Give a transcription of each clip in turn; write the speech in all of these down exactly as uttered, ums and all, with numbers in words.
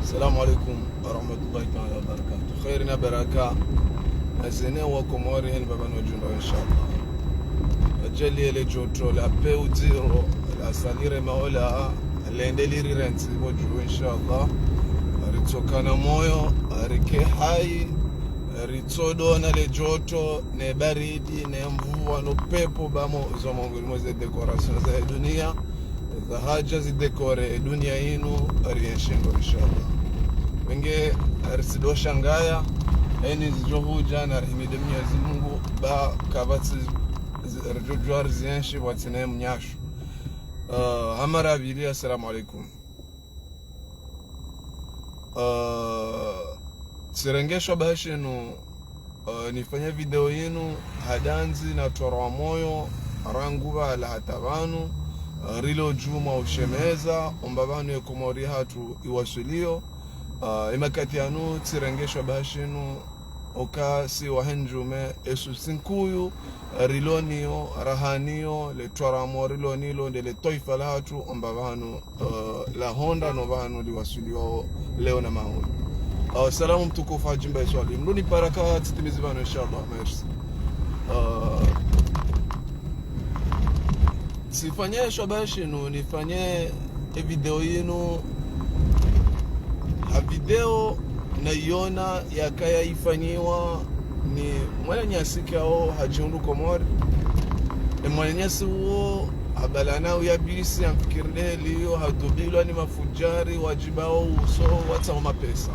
Assalamu alaikum warahmatullahi taala wabarakatuh. Kheri na baraka. Azene wa Komori heni baba no djumba, inshallah. Ajali ele joto la peu dziro, la salire maola, lende liri rentsi bo dju, inshallah. Ritsokana moyo, rike hai, ritsodona le joto, ne baridi, ne mvua, no pepo, bamo, zo mongoni mwa ze décoration za dunia. Za haja zidécore dunia inu, ari enshi ndo, inshallah. Wenge, ari sido shangaya, eni zijo huja na rihimidi Mwenyezi Mungu, ba kapvatsi zi-, ridjojua rizienshi pvwatsina mnyasho. Ah, hamara ya pvili, assalamu alaikum. Ah, tsirenge shabaha shinu, ah, nifanye video yinu, ha dandzi na twara wa moyo, rangu pvala hata pvanu, ah, rilo djumwa ushemeza, omba pvanu ye Komori hatru iwaswilio. Ah, emakati yanu tsirenge shabaha shinu, oka si wahe ndjume, esu sinkuyu, riloniyo, rahaniyo, le twara mo rilonilo, nde le twaifa lahatru, omba pvanu, eh, la honda no pvanu liwaswiliwao leo na mauri. Ah, salamu mtukufu Hadji Mbae Swali. Mdru ni baraka tsitimizi pvanu, inshallah. Merci. Ah, tsifanye shabaha shinu, nifanye e video yinu, ha video nayona yakaya ifanyiwa ni mwananyasi kao hajihundru Komori. E mwananyasi uwo habalana uya bisi, amfikiri ndeheli iyo, hadubilwa ni mafujari, wajibao uso, watsaho mapesa.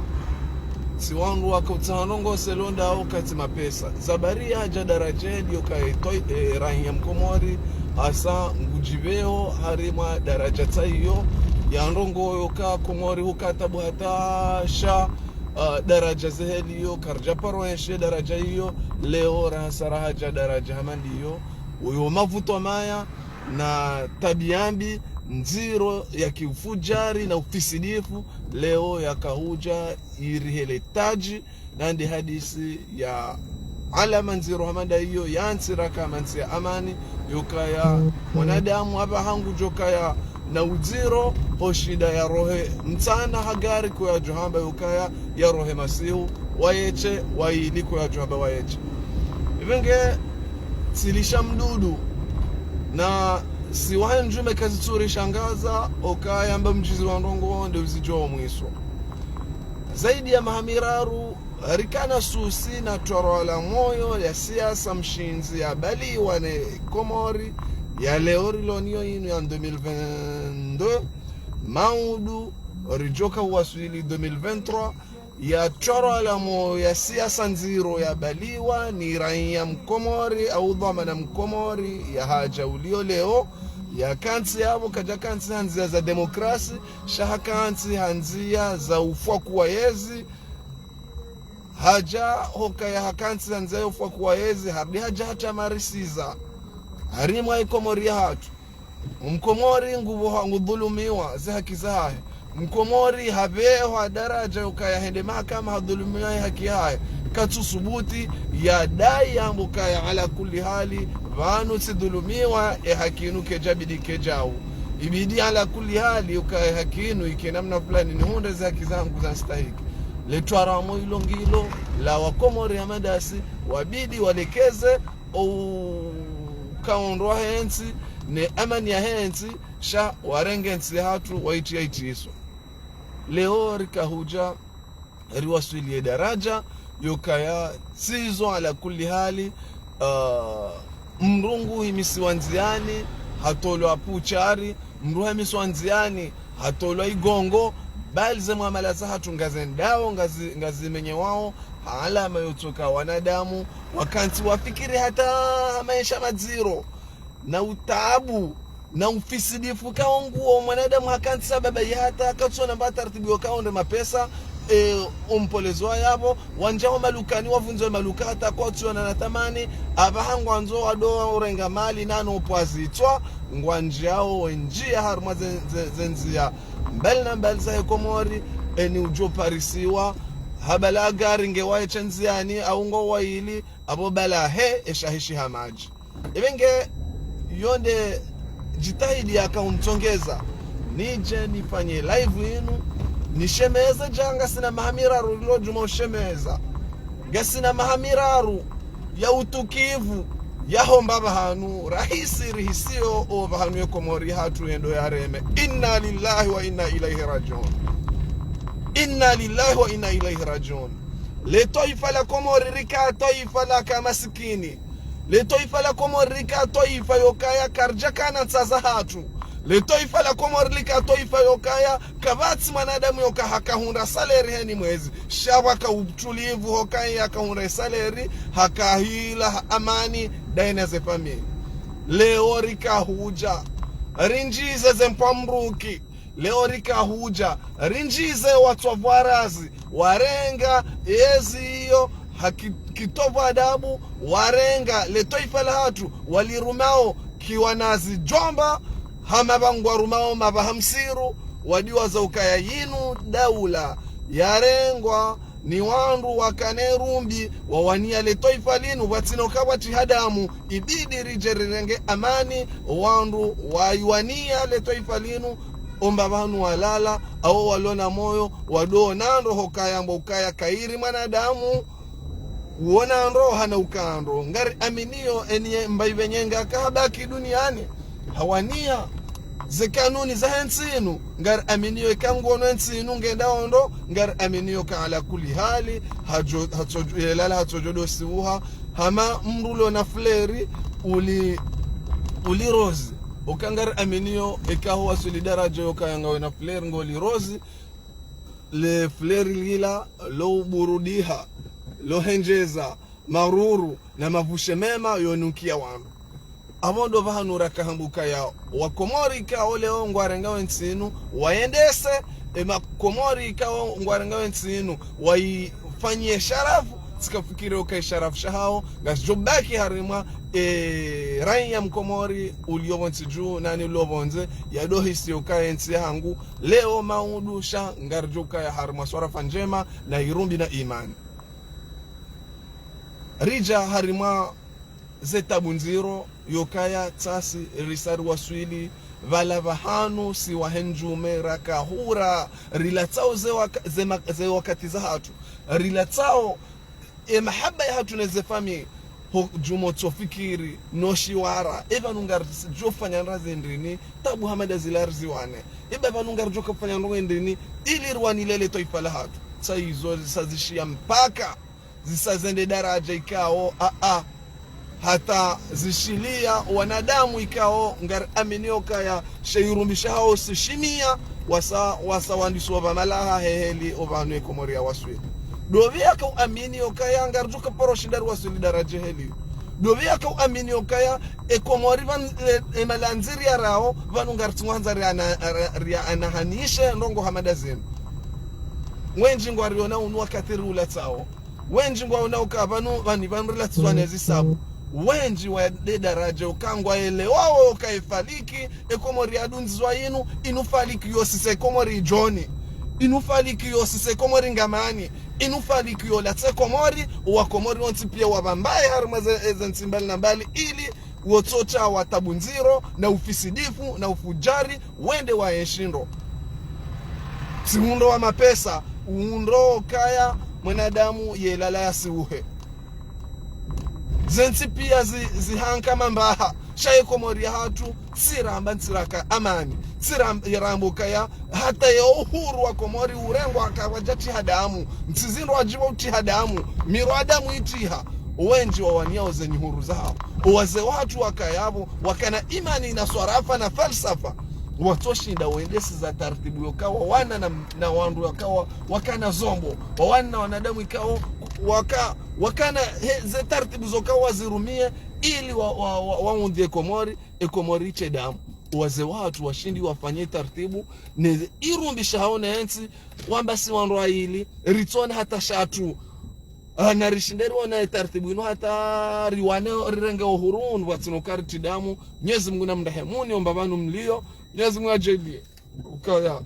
Si wangu waka utsaha ndrongoo selonda au katsi mapesa. Zabari ya haja daraja ndiyo kaye toi, eh, rahiya Mkomori, hasa ngujibeo harimwa daraja tsa iyo, ya ndrongoo yoka Komori hukatabu hata sha, ah, daraja zeheli iyo, karja paro enshi daraja iyo, leo rahasa rahaja daraja hama ndiyo, uyo mavuto maya, na tabiambi ndziro ya kiufujari na ufisidifu, leo yakahuja irihele taji, na ndi hadisi ya alama ndziro hama nda iyo, ya ntsi raka hama ntsi ya amani, yokaya mwanadamu apvaha ngujokaya na udziro, hoshinda yarohe mtsana ha gari ko yajohamba yokaya yarohe masihu, wayeshe, wayili ko yajohamba wayeshe. Ivenge tsilisha mdudu, na si wahe ndjume kazitsuri shangaza, okaya mba mjizi wa ndrongoo nde uzijo mwiso. Zaidi ya maha miraru, rikana susi na twara la moyo ya siasa mshindzi yabaliwa ne Komori ya leo riloniyo inu ya deux mille vingt-deux, maudu rijoka uwaswili deux mille vingt-trois, ya twara la moyo ya siasa ndziro yabaliwa ni raia Mkomori au dhwamana Mkomori ya haja ulio leo, ya kantsi yapvo, kaja kantsi ha ndzia za demokrasi, sha hakantsi ha ndzia za ufwa kuwa yezi, haja hokaya hakantsi ha ndzia ya ufwa kuwa yezi, harudi haja hatamarisiza harimwa i Komori yahatru. Mkomori ngupvo ha-, ngudhulumiwa ze haki zahahe. Mkomori hapvehwa daraja ukaya hende mahakama hadhulumiwa e haki yahahe. Katsusubuti yadai yambe ukaya ala kulli hali, pvanu tsidhulumiwa, e haki inu kejabidi kejau. Ibidi ala kulli hali ukaya e haki inu ike namna fulani nihundre ze haki zangu zanistahiki. Le twara mo ilo ngilo, la Wakomori hama ndasi, wabidi walekeze o ukaondrwa he ntsi, ne amani yahe ntsi, sha warenge ntsi yahatru, waitria itriso. Leo rikahuja, riwaswili ye daraja, yokaya tsizo ala kulli hali, ah, mdru nguhimisiwa ndziani, hatolwa puchari, mdru hamiswa ndziani, hatolwa igongo, bali ze mwamala zahatru ngazendao, ngazi-, ngazimenyewao, ha alama yotsoka wanadamu, wakantsi wafikiri hata maesha madziro, na utabu, na ufisidifu kaonguo mwanadamu hakantsi sababu ya hata katsona mba taratibu yo kaonde mapesa, e, umpolezwa yapvo, wanjao malukani wavunzwe maluka hata kwatsiona na tamani, apvaha ngwandzo wadoa urenga mali nano pwazitswa, ngwanjao wenjia harumwa ze, ze, ze ndzia mbali na mbali zahe Komori, eni ujo parisiwa, habala gari nge waesha ndziani, au ngo waili, apvo bala he, eshahishi ha maji. Ivenge yonde jitihadi yaka untsongeza, nije nifanye live inu, Nishemeze dja ngasina maha miraru lilo djuma ushemeza. Ngasina maha miraru ya utukivu, ya homba pvahanu, rahisi rihisiyo o pvahanu ye Komori hatru yendo yareme. Inna lillahi wa inna ilaihi rajiun. Inna lillahi wa inna ilaihi rajiun. Le twaifa la Komori lika twaifa laka masikini. Le twaifa la Komori lika twaifa yokaya karidjakana ntsa zahatru. Le twaifa la Komori lika twaifa yokaya kapvatsi mwanadamu yoka hakahundra saleri heni mwezi. Sha pvwaka utulivu hokaya kahundra saleri, hakahila ha amani, daina ze famili. Leo rika hudja, rindjize ze mpwa mruki. Leo rika hudja, rindjize watswa pvwarazi, warenga ezi iyo ha ki-, kitovu adabu, warenga le twaifa lahatru, walirumao kiwanazi djomba, hama pvangwarumao mapvaha msiru, wadiwaza ukaya yinu daula yarengwa ni wandru wakana irumbi, wawania le twaifa linu, pvatsina uka pvatsi ha damu, ibidi ridje rirenge amani, wandru waiwania le twaifa linu, omba pvanu walala, awo walona moyo, wadona ndro hokaya mbo ukaya kairi mwanadamu, wona ndro hana uka ndro. Ngari aminiyo eni mbayi pvenyenga kahabaki duniani, hawania ze kanuni za hentsi inu, ngari aminiyo ika ngono entsi inu ngenda ondro, ngari aminiyo ka ala kuli hali, hadjo, hatsodjo, yelala hatsodjo dosiwuha, hama mndru lona fleri uli, uli rozi. Uka ngari aminiyo ika ho waswili daraja yoka yanga wena fleri ngoli rozi, le fleri lila lo uburudiha, lo hendjeza maruru na mavushe mema yonukia wandru. Apvo ndo pvahanu raka hamba ukaya Wakomori kao leo ngwarengao entsi inu, wayendese, e Makomori kao ngwarengao entsi inu, waifanyie sharafu, tsikafikiri uka isharafu shahawo, ngashidjobaki harimwa, e, raiya Mkomori ulio pvontsi dju, nani ulio pvondze, yadohisi uka entsi yahangu, leo maudu sha ngaridjo ukaya harimwa swarafa ndjema, na irumbi na imani. Ridja harimwa ze tabu ndziro, yokaya tsasi risa riwaswili pvala pvahanu si wahendjume raka hura, rilatsao ze waka-, ze ma-, ze wakati zahatru, rilatsao e mahaba yahatru ne ze fami, ho djumo tsofikiri, no shiwara, e pvanu ngaridjo fanya ndra zindrini, tabu hama nda zila riziwane. E ba pvanu ngaridjo ka fanya ndro wendrini, ili riwanile le twaifa lahatru. Tsa izo zisa zishiya mpaka zisa zende daraja ikao, a, a. Hata zishiliya wanadamu ikao, ngari aminiyo kaya she irumbi shahawo sishimiya, wasa, wasa wandiswa pvamalaha heheli opvanu e Komori yawaswili. Dopvi yaka uaminiyo kaya, ngaridjo ka paro shinda riwaswili daraja heli. Dopvi yaka uaminiyo kaya, e Komori pvan-, e, e malandzi riyarao, pvanu ngaritsi ngwandza riana-, ria-, rianahanishe ndrongo hama nda zinu. Wendji ngwariona unu wakati riulatsao. Wendji ngwaona uka pvanu, pvani pvanu rilatswa ne zisabu. Wendji wa de daraja uka ngwaelewao uka ifaliki, e Komori yadundzizwa inu, inu faliki yo sise Komori idjoni. Inu faliki yo sise Komori ngamani. Inu faliki yo latse Komori, wa Komori wontsi piya wapvambaye harimwa ze, ze ntsi mbali na mbali ili wotsotsaha tabu ndziro na ufisidifu na ufujari wende wa enshi ndro. Tsi hundro wa mapesa, uhundro kaya mwanadamu yelala yasiuhe. Ze ntsi piya zi, zihanka mambaha, sha ye Komori yahatru, tsi ramba ntsi raka amani, tsi ram-, ramba ukaya, hata ye uhuru wa Komori urengwa ka wadja tiha damu, ntsi zindru wadjibu utiha damu, miro ya damu itiha, wendji wawaniyao ze nyuhuru zahawo. Owazee wahatru wakaya pvo, wakana imani na swarafa na falsafa. Watsoshinda wendese za taratibu yoka wawana na, na wandru waka wa-, wakana zombo. Wawana na wanadamu ikao waka, wakana he, ze taratibu zoka wazirumie ili wa, wa, wa, waundie Komori, e Komori itse damu. Owazee wahatru washindi wafanye taratibu, ne irumbi shahawo ne entsi, wamba si wandru wayili, ritsona hata shatru. Ah, na rishinde rione taratibu inu hata riwane rirenge uhuru unu pvwatsina uka ritsi damu. Mwenyezi Mungu namrehemuni, omba pvanu mlio. Mwenyezi Mungu ajalie. Ukaya.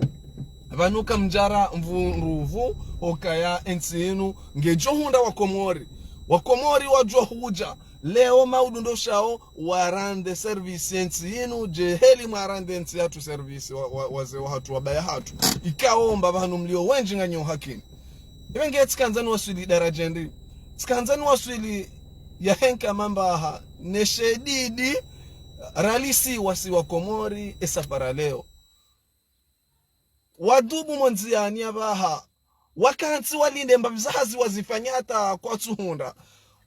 Pvanu kamdjara mvu nruvu, okaya entsi inu ngedjo hundra wa Komori. Wa Komori wadjo hudja. Leo maudu ndo shao wa rendre service yentsi yinu, dje heli mwa rendre yentsi yahatru service, wa, wa, wazee wahatru, wabaya hatru. Ikao mba pvanu mlio wendji nganyo hakini. Iwe nge tsikandza ni waswili daraja ndi. Tsikandza ni waswili ya henka mambaha, ne shedidi, ralisi wasi wa Komori, e safara leo. Wadubu mo ndziani apvaha. Wakantsi walinde mbapvi za hazi wazifanya hata kwatsuhundra.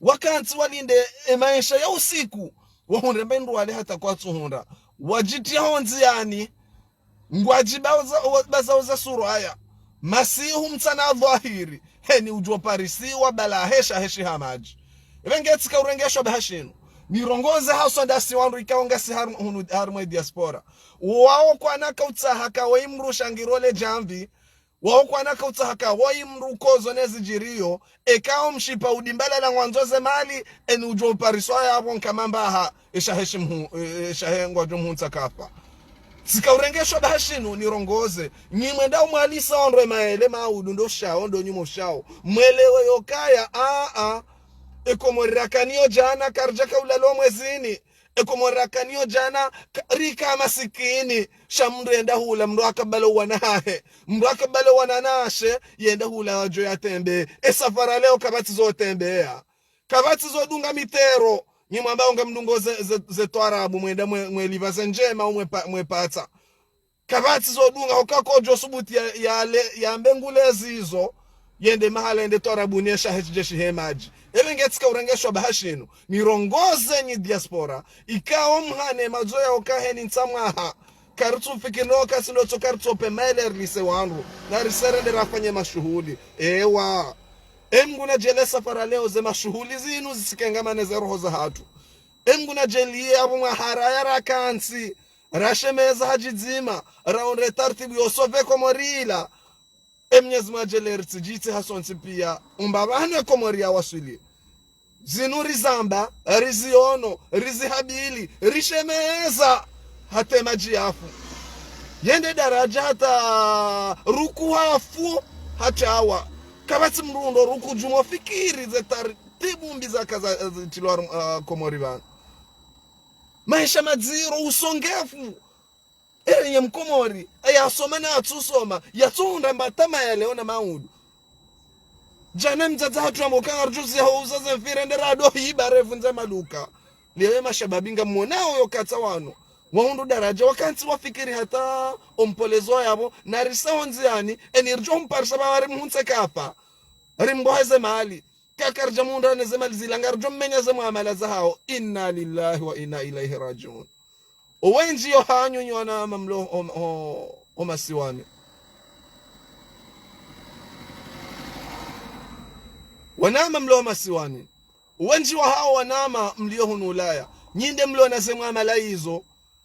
Wakantsi walinde e maesha ya usiku. Wahundre mbe ndrwale hata kwatsuhundra. Wadjitia ho ndziani. Ngwadjibaza, baza uza suraya. Masihu mtsana dhwahiri. Heni udjo parisiwa bala hesha heshi hamadji. Iwe nge tsika urengeshwa baha shinu. Nirongoze haswa ndasi wandru ikao ngasi harum-, hunu, harumwa e diaspora. Wao kwana kautsaha ka woyi mdru shangiro le djamvi. Wao kwana kautsaha ka woyi mdru kozo ne zidjiriyo. Ekao mshipa udimbalala ngwandzo ze mali, eni udjo upariswa yapvo nka mambaha, esha heshi mhu-, e-, esha he ngwadjo mhuntsa kafa. Tsika urengeshwa baha shinu, nirongoze. Nyi mwenda umwalisa ondro e maele maudu ndo shao, ndo nyumo shao. Mwelewe yokaya, a, a. E Komori rakaniyo djana, karidja kaulalo mwezini. E Komori rakaniyo djana, ka-, rika masikini. Sha mdru yenda hula, mdru akabalo wana hahe. Mdru akabalo wana nashe, yenda hula wadjo ya tembe. E safara leo kapvatsi zo tembeya. Kapvatsi zo dunga mitero. Nyi mwamba onga mdungo ze, ze, ze twarabu, mwenda mwe, mwe liva ze ndjema, umwe pa, mwe patsa. Kapvatsi zo dunga, hoka kodjo subuti ya, ya le, ya mbe ngule zizo, yende mahala yende twarabu ni esha heshi djeshi hemadji. Ele nge tsika urengeshwa baha shinu. Nirongoze nyi diaspora. Ikao mhane madzo ya oka heni ntsamwaha. Karitsu fikiri no kasi no tso karitsu pe maele rilise wandru. Na riserende rafanye mashuhuli. Ewa. E Mngu nadjele safara leo ze mashuhuli zinu zisikengamane ze roho za hatru. E Mngu nadjeliye apvo mwaha raya rakantsi, rashemeza hadjidzima, raonre tartibu yo sove Komori ila. E Mnyezi Mngu nadjele ritsidjitsi hasontsi piya, umba pvanu e Komori ya waswili. Zinu rizamba, riziono, rizihabili, rishemeza, hata e madji yafu. Yende daraja hata ruku hafu, hata awa. Kapvatsi mdru ndo ruku djumo fikiri ze tartibu mbi zaka za, zitilwa, ah, Komori pvanu. Maesha madziro, usongefu. Eye mkomori, aya soma na atsusoma, yatsuhundra mba tama ya leo na maudu. Djana mdzadze hatru yamba uka ngaridjo ziya ho uza ze mfire nde rado hiba revundza maduka. Leo e mashababi ngamwonao yo katsa wanu. Wahundru daraja wakantsi wafikiri hata ompolezo yapvo, na risa ho ndziani, eni ridjo mparisha pvapvo rimhuntse kafa. Rimbohe ze mali. Kakaridja mhundra ne ze mali zila ngaridjo mmenya ze muamala zahao. Inna lillahi wa inna ilaihi rajiun. Owendji yo hanyu nyi wanama mlo o, o, o masiwani. Wanama mlo o masiwani. Owendji wahao wanama mlio hunu Ulaya. Nyi nde mlo na ze muamala izo.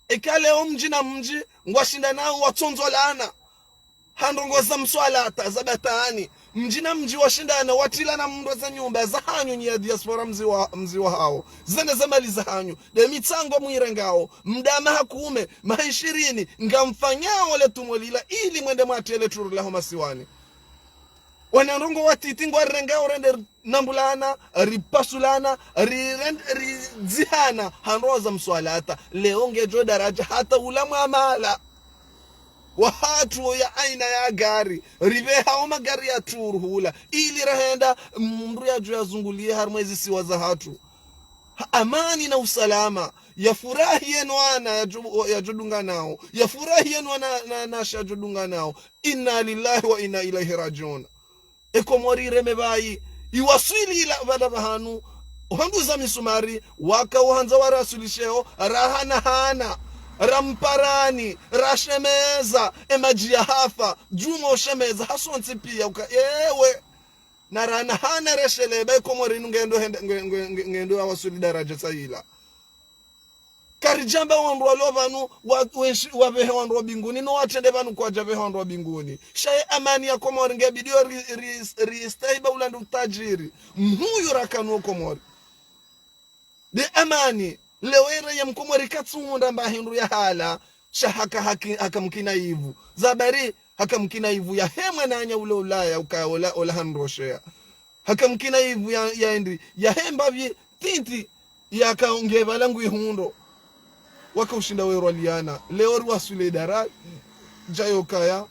Eka leo mdji na mdji, ngwashindanao watsondzolana. Ha ndrongo za mswalata, za batani. Mdji na mdji washindana, watilana mndro ze nyumba, za hanyu nyi ya diaspora mzi wa, mzi wahao. Zene ze mali za hanyu. Nde mitsango mwirengao. Mdama ha kume, maha ishirini, ngamfanyao le tumo lila, ili mwende mwatele turu la ho masiwani. Wana ndrongo watiti ngwarirengao rende nambulana, ripasulana, ri-, ren-, ridzihana, ha ndrongo za mswalata. Leo ngedjo daraja hata ula muamala wahatru ya aina ya gari, ripveha o magari ya turu hula, ili rahenda, mndru yadjo yazungulie harimwa ezi siwa zahatru. Ha, amani na usalama, yafurahi yeno wana yadjo, yadjo dunga nao, yafurahi yeno wana na, na, nasha yadjo dunga nao. Inna lillahi wa inna ilaihi rajiun. E Komori reme bayi, iwaswili ila pvala pvahanu, ohanduza misumari, waka ohandza waraswilisheo, rahana hana, ramparani, rashemeza, e madji ya hafa, djuma oshemeza, hasontsi piya, uka, ewe, na rahana hana reshele, ba e Komori inu ngendo henda, nge-, nge-, nge-, ngendo yawaswili daraja sa ila. Karidjamba wandru walo pvanu, wa, wenshi, wapvehe wandru wa mbinguni, no watrende pvanu kwadjapvehe wandru wa mbinguni. Sha ye amani ya Komori nge bidiyo ri, ri, ri staiba ulandu utajiri. Mhuyu rakanu o Komori. Nde amani, leo ere ye mkomori katsuhundra mba hindru ya hala, sha haka haki, haka mkina ivu. Zabari, haka mkina ivu ya he mwananya ule Ulaya, uka ola, ola handroshea. Haka mkina ivu ya, ya endri, ya hemba pvi, titi. yaka nge pvala ngu ihundro. Waka ushinda werwaliana. Leo riwaswili daraja yokaya.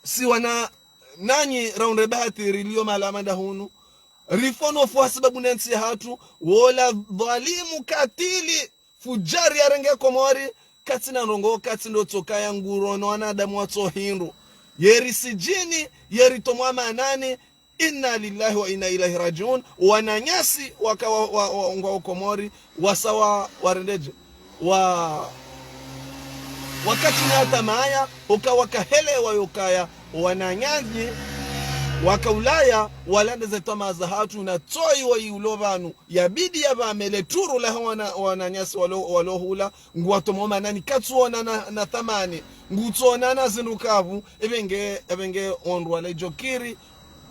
Si wana nanyi raundre bahati rilio mahala manda hunu. Rifono fwa sababu ne ntsi yahatru. Wola dhalimu katili. Fujari yarenge Komori. Katsina ndrongoo, katsi ndo tsokaya ngurono wanadamu watso hindru. Yeri sijini, yeri tomwa manani, inna lillahi wa inna ilaihi rajiun. Wananyasi waka wa, wa, wa, ngwa Komori, wasawa warendeje. Wa, wakati na tamaya, uka wakahelewa yokaya, wananyanyi, waka Ulaya, walande ze toma zahatru na tsoi wa iulo pvanu, yabidi ya pvamele turu la wana, wananyasi walo, walo hula, nguwatomo manani katsuona na, na thamani, ngutsuona na zindru kavu, ebenge, ebenge ondru wale jokiri,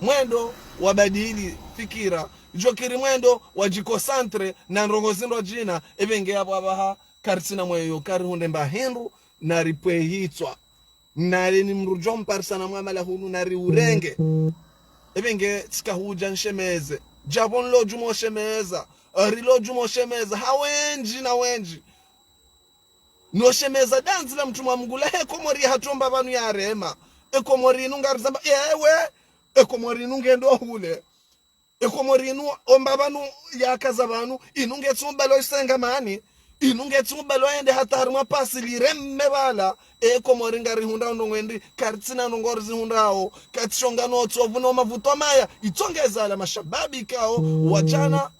mwendo wabadili fikira, jokiri mwendo wajikosantre na ndrongoo zindru jina, ebenge yapvo apvaha, karitsina mweyo, karihundre mba hindru, na ripwe hitswa. Nale ni mdru djo mparisana mwamala hunu na riurenge. Ebenge tsika hudja nshemeze. Djapvo nlo djumo shemeza. Rilo djumo shemeza. Ha wendji na wendji. No shemeza dandzi la mtrumwa Mngu lahe Komori yahatru omba pvanu yarema. E Komori inu ngarizamba. Ewe. E Komori inu ngendo hule. E Komori inu omba pvanu yakaza pvanu. Inu ngetsi mbalo isenga mani. Inu ngetsi mbalo yende hata harimwa pasi lireme pvala. E Komori ngarihundra ndrongoo ndri. Karitsina ndrongoo rizihundrao. Katsi shonga no tsovu no mavuto maya. Itsongeza la mashababi kao. Wadjana.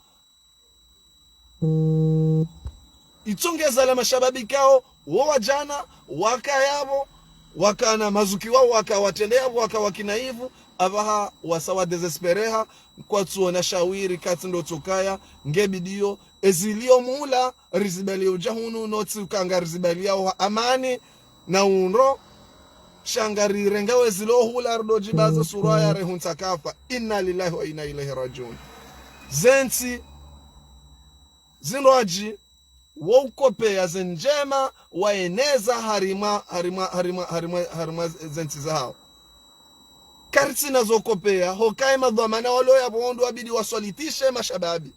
Itsongeza la mashababi kao, wo wadjana, waka yapvo, wakana mazuki wao, waka watrende yapvo, waka wakina ivu, apvaha wasawa désespéré ha, kwatsuona shawiri, katsi ndo tsokaya, nge bidiyo, ezilio mula, rizibaliyo udja hunu, no tsi ukanga rizibaliya oha amani, na undro, sha ngarirenga wezilo hula ridodjibaza surwa ya rehuntsa kafa. Inna lillahi wa inna ilaihi rajiun. Zentsi, zindrwadji, wo ukopeya ze ndjema, waeneza harimwa, harimwa, harimwa, harimwa, harimwa zentsi zahao. Karitsina zo kopeya, hokaye madhwamana walo yapvo wondru wabidi waswalitishe mashababi.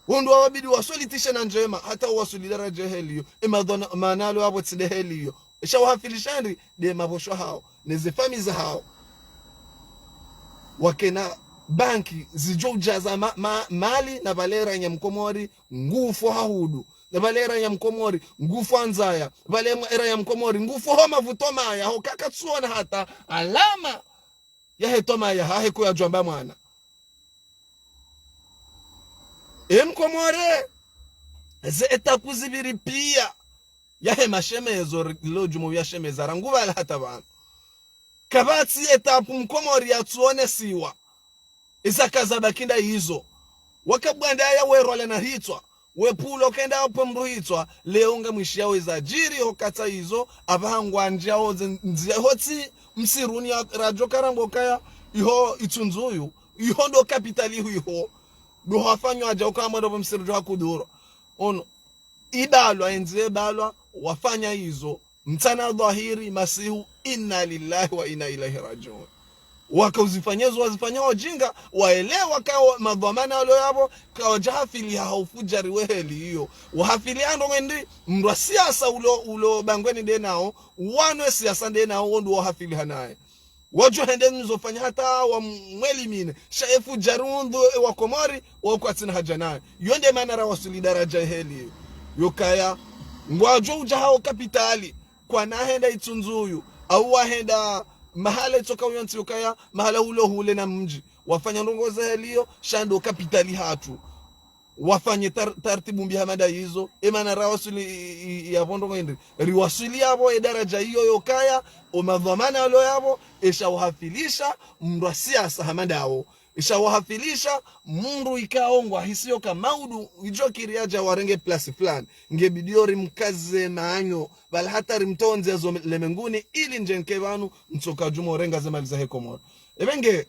Wondru wabidi waswalitishe na ndjema, hata uwaswili daraja heliyo. E madhwamana walo yapvo tsi de heliyo. Esha wahafilisha ndri, de mapvosho hao, ne ze fami zahao. Wakena banki, zidjo udjaza ma, ma, mali na pvale ranya Mkomori, ngufo hahudu. Na pvale ranya Mkomori, ngufo andzaya. Pvale mwa ranya Mkomori, ngufo ho mavuto maya, ho kakatsuona hata alama yahe toma yahahe kuyadjwamba mwana. E Mkomori, ze étape zipviri piya, yahe mashemezo, ri-, lo djumo ya shemeza, rangu pvala hata pvanu. Kapvatsi étape Mkomori yatsuonesiwa. Iza kaza bakinda izo. Waka bwanda ya werwala na hitswa. Wepvulo kenda opwe mdru hitswa. Leo ngamwishiya weza djiri hokatsa izo. Apvaha ngwandjiya oze ndzia hotsi msiruni ya radjo karambo kaya. Iho Itsundzuyu. Iho ndo kapitali iho iho. Ndo hafanywa adja uka mwendo opwe msiru djo hakuduro. Ono. Ibalwa, endziye balwa, wafanya izo. Mtsana dhwahiri, masihu, inna lillahi wa inna ilaihi rajiun. Waka uzifanya izo, wazifanya wajinga, waelewa kao madhwamana walo yapvo, kawadja hafiliha ha ufujari we heli iyo. Wahafiliha ndrongoo ndri, mdru wa siasa ulo, ulo bangweni de nao, wanu e siasa de nao, wondru wahafiliha naye. Wadjo hende nizofanya hata wamwelimine. Sha e fujari undru e wa Komori, wa kwatsina haja naye. Yo nde mana rawaswili daraja heli. Yokaya, ngwadjo udja hao kapitali, kwana henda Itsundzuyu, au wahenda mahala itsoka uyo ntsi yokaya, mahala ulo hule na mdji. Wafanya ndrongoo ze heli iyo, sha ndo kapitali hatru. Wafanye tar-, tartibu mbi hama nda izo, e mana rawaswili i-, i-, i-, yapvo ndrongoo ndri. Riwaswili yapvo e daraja iyo yokaya, o madhwamana walo yapvo, esha wahafilisha, mdru wa siasa hama ndawo. Esha wahafilisha, mdru ikao ngwahisiyo ka maudu, idjo kiri yadja warenge place fulani. Nge bidiyo rimkaze manyo, pvala hata rimtondze zo lemenguni, ili ndje nke pvanu, ntsoka djumo renga ze mali zahe Komori. Ebe nge,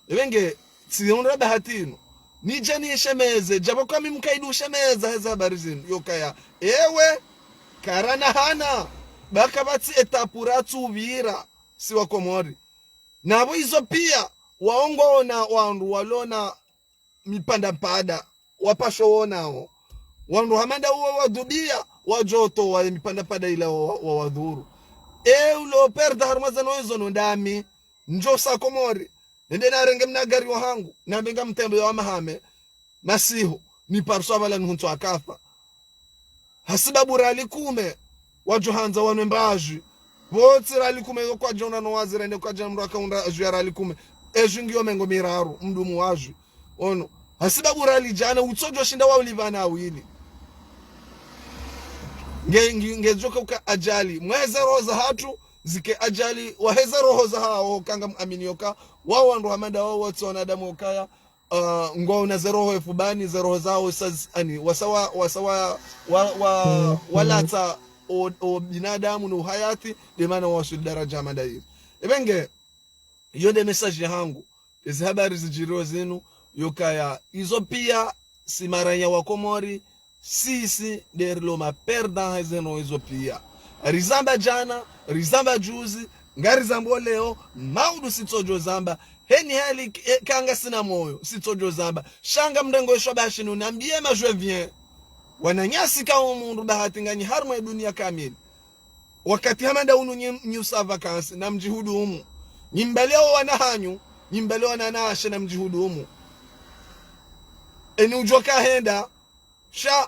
Ebe nge, tsihundra bahati inu. Nidje nishemeze, djapvo kwami mkaidi ushemeza heza habari zinu. Yokaya, ewe, karana hana, ba kapvatsi étape ratsupvira, si wa Komori. Napvo izo piya, wao ngwaona wandru walona mipanda mpada, wapasho wonao. Wandru hama nda uwo wadhubiya, wadjo towa ye mipanda panda ila wa, wa, wa wadhuru. E ulo perdre harumwa zeno izo no ndami, ndjo sa Komori. Nende narenge mna gari wahangu, nambe ngamtembe wa mahame, masihu, ni parso avala nuhuntso akafa. Hasibabu rali kume, wadjo handza wanwe mbajwi. Pvo tsi rali kume, yo kwadjona no waziri, ende kwadjona mndru akaundra ajwi ya rali kume. Ejwi ngiyo mengo miraru, mdumu wajwi. Ono, hasibabu rali djana, utsodjo shinda wa ulipva na awili. Nge, nge, ngedjoka uka ajali. Mweze roho zahatru, zike ajali, waheze roho zahawo, kanga muamini yoka, wawo wandru hama nda wawo watsi wanadamu okaya, ah, ngwaona ze roho efubani, ze roho zawo saz-, ani, wasawa, wasawa, wa, wa, walatsa o, o binadamu no uhayati, de mana waswili daraja hama nda iyo. Ebe nge, iyo nde message yahangu. Ezi habari zidjiriyo zinu, yokaya, izo piya, si maranya wa Komori, sisi, nde rilo ma perdants hezeno izo piya. Rizamba djana, rizamba juzi, ngarizambo leo, maudu sitsodjo zamba, heni hali, e, kanga sina moyo, sitsodjo zamba. Sha ngamrengo esho bashi nunambiye ma je viens. Wananyasi ka umundru bahati nganyi harumwa edunia kamili. Wakati hama nda unu nyi, nyi usa vacances, namdjihudumu. Nyi mbale o wana hanyu, nyi mbale o wananyashe namdjihudumu. Eni udjoka henda, sha,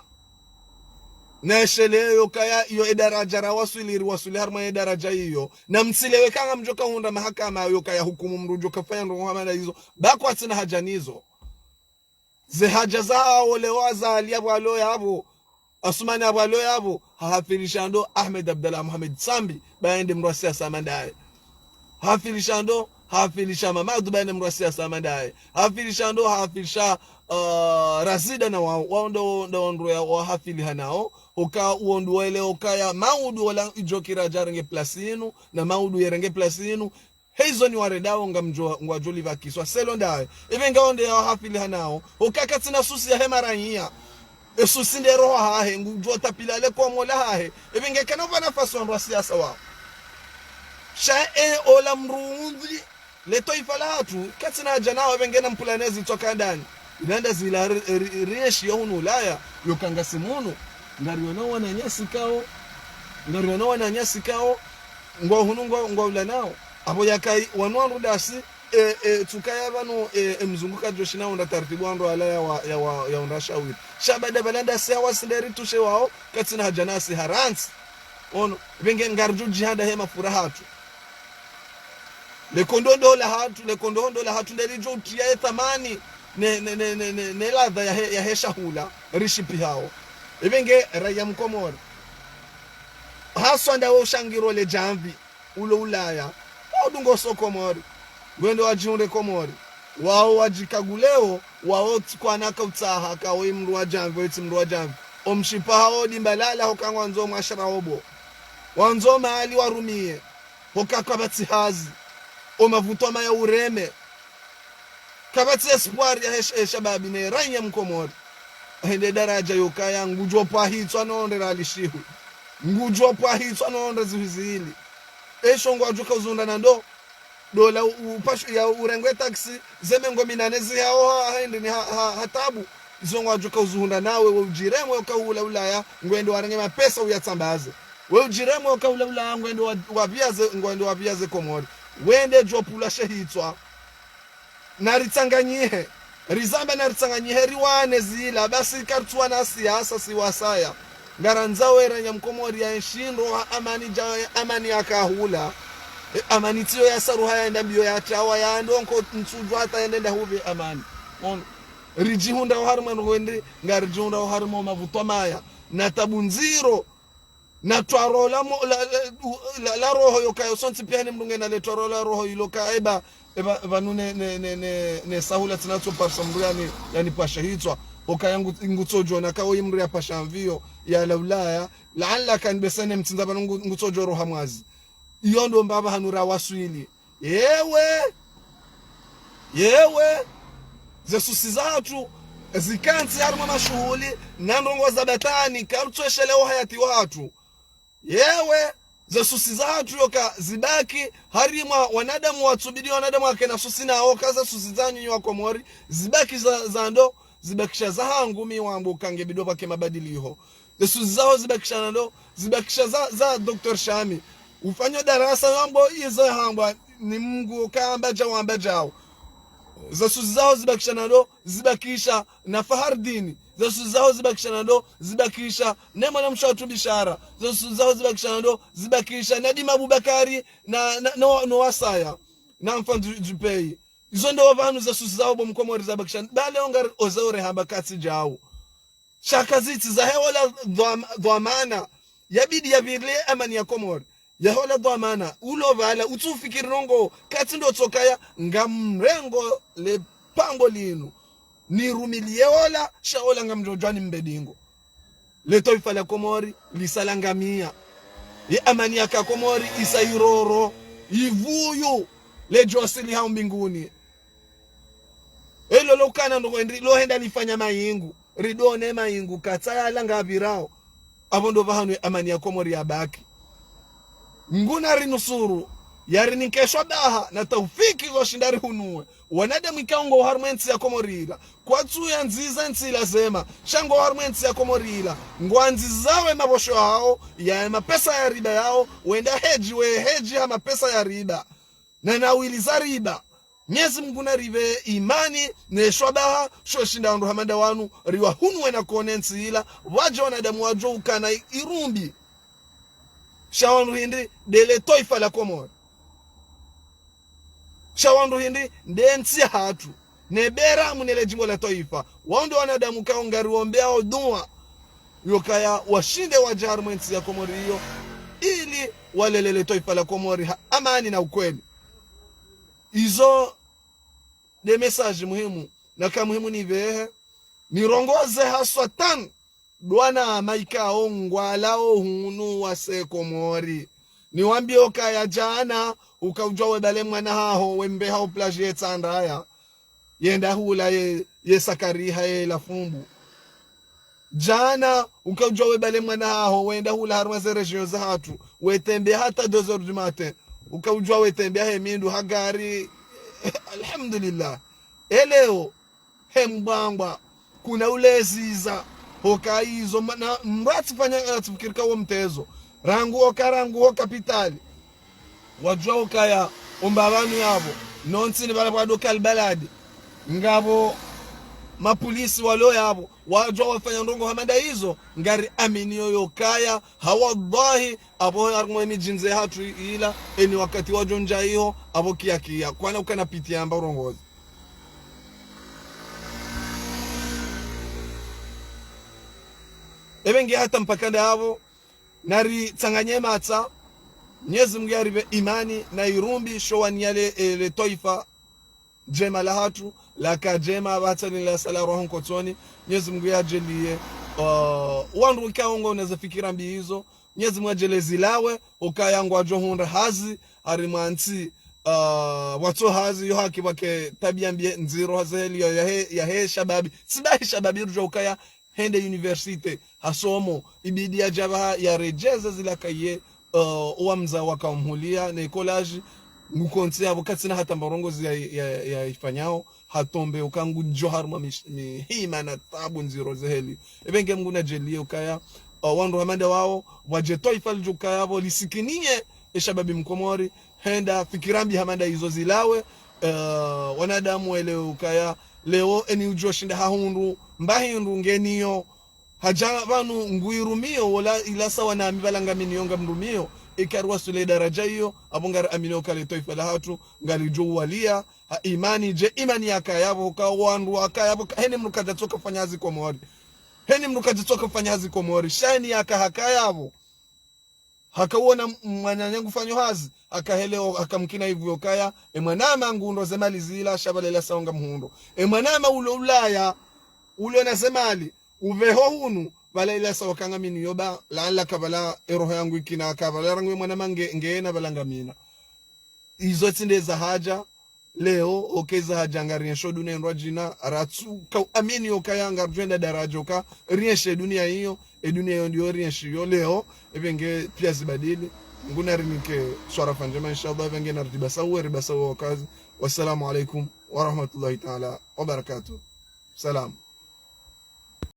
naesheleyo kaya iyo edaraja rawaswili, riwaswili harumwa edaraja iyo. Namtsilewe kanga mdjoka hundra mahakama yokaya hukumu mndru udjoka fanya ndrongo hama nda izo. Ba kwatsina haja nizo. Ze haja zawo leo Azali apvo alo yapvo, Asumani apvo alo yapvo, hahafilisha ndo Ahmed Abdallah Mohamed Sambi, ba yende mndru wa siasa hama ndaye. Hahafilisha ndo, hahafilisha Mamadu, ba yende mndru wa siasa hama ndaye. Hahafilisha ndo, hahafilisha, ah, Razida na wao, wao ndo, ndo ndo ya wahafili hanao, oka uwo ndo wele okaya, maudu wala idjokira djarenge place inu, na maudu yerenge place inu, heizo ni warendao ngamdjo, ngwadjo livakiswa. Selo ndaye. Ebe ngawo nde ya wahafili hanao. Oka katsina souci yahe maranya. E souci nde roho hahe. Ngudjo tapila le kwa mola hahe. Ebe nge kana uva nafasi wandru wa siasa wao. Sha e ola mndru undzi. Le twaifa lahatru. Katsina haja nao ebe nge na mpulane zitswa kandani. Ilanda zila ri, ri, rienshi ya hunu Ulaya. Yoka ngasi munu. Ngariono wananyasi kao. Ngariono wananyasi kao. Ngwa hunu ngwa, ngwa ula nao. Apvo yaka wanu wandru dasi, e, e, tsukaya pvanu, e, e, mzungu kadjo shinda unda taratibu wandru wala ya wa, ya wa, ya unda shawiri. Sha baada pvala ndasi hawa sinderi tushe wao, katsina haja nasi harantsi. Ono, ebe nge ngaridjo djihanda he mafura hatru. Le kondondo lahatru, le kondondo lahatru, nde lidjo utriya ye thamani, ne, ne, ne ladha yahe, yahe shahula, rishipvihao. Ebe nge raya Mkomori. Haswa ndawe ushangiro le djamvi. Ulo Ulaya, wao dungo so Komori. Ngwendo wadjihundre Komori. Wao wadjikaguleo, wao tsi kwana ka utsaha, ka oyi mndru wa djamvi, oyi tsi mndru wa djamvi. Omshipva hao dimba lala hoka ngwandzo mwashara obo. Wandzo mali warumiye, hoka kapvatsi hazi. Omavutwa maya ureme. Kapvatsi espoir yahe sh-, eshababi ne ranya Mkomori. Hende daraja yokaya, ngudjo pvahitswa nonde ralishihu. Ngudjo pvahitswa nonde zihwi zili. Esho ngwadjoka uzunda na ndo. Dola u-, upashu ya urengwe taxi, ze mengo minane zihao ha, ha, hende ni ha, ha, ha tabu. Izo ngwadjoka uzuhunda nawe, we udjiremwe oka ula Ulaya, ngwendo warenge mapesa uyatsambaze. We udjiremwe oka ula Ulaya, ngwendo wa, wapviaze, ngwendo wapviaze Komori. Wende djopvula shehitswa. Naritsanganyihe. Rizambe naritsanganyihe, riwane zila. Basi karitsuwana siasa, si wasaya. Ngarandzao eranya Mkomori ya nshindro ha amani dja, amani yakahula. E, amani tsiyo yasaruha yaenda mbiyo yatrawa, ya ndonko ntsudjwa hata yende ndahuve amani. Ono. Ridjihundra oharimwa ngwende, ngaridjihundra oharimwa mavutwa maya. Na tabu ndziro. Na twarola mo, la, la, u-, la, la roho yokayo sontsi piya ni mndru ngena le twarola roho ilo ka eba, eba, pvanu ne, ne, ne, ne, ne sahula tsina tso parisa mndru yani, yani pasha hitswa. Okaya ngu-, ngutsodjona ka oyi mndru ya pasha mviyo, ya la Ulaya. Laala kan besene mtsindza pvanu ngu-, ngutsodjo roha mwazi. Iyo ndo mbapvi hanu rawaswili. Yewe. Yewe. Ze souci zahatru. Zikantsi harimwa mashuhuli. Na ndrongo za batwani. Karutweshele uhayati wahatru. Yewe. Ze souci zahatru yoka zibaki. Harimwa wanadamu watsubidi wanadamu wakena souci nao. Ka ze souci zanyu nyi wa Komori. Zibaki za, za ndo. zibakisha zahangu mi wambo kange bidi pvwake mabadiliho. Ze suzi zaho zibakisha nando, zibakisha za, za Docteur Shami. Ufanya darasa wambo izo hambwa ni Mungu kamba dja wamba djao. Ze suzi zaho zibakisha nando, zibakisha na Fahardini. Ze suzi zaho zibakisha nando, zibakisha ne mwanamshe watru Bishara. Ze suzi zaho zibakisha nando, zibakisha na Dima Abubakari na, na, no, no wasaya. Na Enfant du, du Pays. Izo ndo pvanu ze suzi zaho bo mkomori zabakisha. Bale ongari oze ore hamba katsi djao. Sha kazitsi zahe ola dhwam-, dhwamana. Yabidi yapvirile amani ya Komori. Yahe ola dhwamana. Ulo pvala, utsufikiri ndrongo. Katsi ndo tsokaya, ngamrengo le pango linu. Nirumiliye ola, sha ola ngamdjodjwa nimbe dingo. Le twaifa la Komori, lisa langamia. Ye amani yaka Komori, isa iroro. Ivuyu, le djosili hau mbinguni. Elo lo kana ndo hwendi, lo henda lifanya mayingu. Ridone mayingu, katsa yala ngapvirao. Apvo ndo pvahanu ye amani ya Komori yabaki. Nguna rinusuru, yarininke shabaha na taufiki zo shinda rihunuwe. Wanadamu ikao ngo harumwa entsi ya Komori ila. Kwatsu yandziza entsi ila zema, sha ngo harumwa entsi ya Komori ila. Ngwandzizawe mapvosho yao, ya mapesa ya riba yao, wenda hedji we hedji ha mapesa ya riba. Na nawili za riba. Mnyezi Mungu naripve imani, ne shabaha, sho shinda wandru hama nda wanu, riwahunuwe na kone ntsi ila, wadje wanadamu wadjo ukana irumbi. Sha wandru hindri, ndele twaifa la Komori. Sha wandru hindri, nde ntsi yahatru. Ne bera munele djimbo la twaifa. Wao ndo wanadamu kao ngariwombeao dua. Yokaya washinde wadje harumwa entsi ya Komori iyo. Ili walelele twaifa la Komori ha amani na ukweli. Izo nde message muhimu. Na ka muhimu nipvehe. Nirongoze haswa tanu. Ndo wanama ikao ngwalao hunu wase Komori. Niwambie okaya djana, ukaudjwa webale mwana haho, wembe hao plage ye Tsandraya. Yenda hula ye, ye sakariha ye la fumbu. Djana, ukaudjwa webale mwana haho, wenda hula harumwa ze région zahatru. Wetembe hata deux heures du matin. Ukaudjwa wetembe he mindu ha gari. Alhamdulillah. Eleo, he mbwangwa, kuna uleziza, hoka izo, ma-, na, mndru atsifanya, atsifikirika wo mtezo. Rangu oka, rangu ho kapitali. Wadjua okaya, omba pvanu yapvo, no ntsini pvala pvwa doka libaladi. Ngapvo mapulisi walo yapvo, wadjua wafanya ndrongo hama nda izo, ngari aminio yokaya, ha wallahi, apvo harumwa emidjini yahatru ila, eni wakati wadjo ndja iho, apvo kiya kiya, kwana ukana piti yamba urongozi. Ebe nge hata mpaka nda yapvo, nari tsanganye matsa, Mnyezi Mungu yaripve imani na irumbi sho waniya le, eh, le twaifa djema lahatru, laka djema, batsa lini la sala roho nkotsoni, Mnyezi Mungu yadjeliye, uh, wandru ikao ngwao na ze fikira mbi izo, Mnyezi Mungu yadjeliye zilawe, ukaya ngwadjo hundra hazi, harimwa ntsi, uh, watso hazi, yo haki pvwake tabia mbi ndziro, hazi heli yo yahe, yahe shababi. Tsi bahi shababi rudjo ukaya hende université, hasomo, ibidi yadje apvaha yaredjeze zila kaye, uh, owamza waka umhulia, ne collage, ngukontsi yapvo katsina hata mba urongozi ya, ya, ya ifanyao, hatombe uka ngudjo harumwa mish-, mihima na tabu ndziro ze heli. Ebe nge Mungu nadjeliye ukaya, uh, wandru hama nda wao, wadje twaifa lidjo ukaya pvo lisikiniye, eshababi mkomori, henda fikira mbi hama nda izo zilawe, eh, wanadamu welewe ukaya, leo eni udjo shinda hahundru, mba hindru ngeniyo, hadja pvanu nguirumio, wola ila sawa nami pvala ngaminio ngamrumio, ikari waswili daraja iyo, apvo ngari aminio ka le twaifa lahatru, ngalidjo uwaliya, ha imani, dje imani yaka yapvo, ka wandru waka yapvo, ka, heni mndru kadja tsoka fanya hazi Komori. Heni mndru kadja tsoka fanya hazi Komori, sha eni yaka haka yapvo. Haka uona m-, mwananya ngufanyo hazi, haka hele o-, haka mkina ivu yokaya, e mwanama ngundo ze mali zila, sha pvala ila sawa ngamhundro. E mwanama ulo Ulaya, ulo na ze mali, upveho hunu, pvala ila sawa ka ngaminiyo ba, la, la ka pvala eroho yangu ikina, ka pvala rangu e mwanama nge, ngena pvala ngamina. Izo tsi nde za hadja, leo, oka eza hadja ngarienshi o dunia ndrwadjina, ratsu, ka uamini okaya ngarudjo enda daraja oka, rienshi e dunia iyo, e dunia iyo ndiyo rienshi iyo leo, ebe nge pia zibadili, Mungu narinike swarafa ndjema, inshallah, ebe nge naridjibasa uwe, ribasa uwe wakazi. Wassalamu alaikum warahmatullahi taala wabarakatuh. Salam.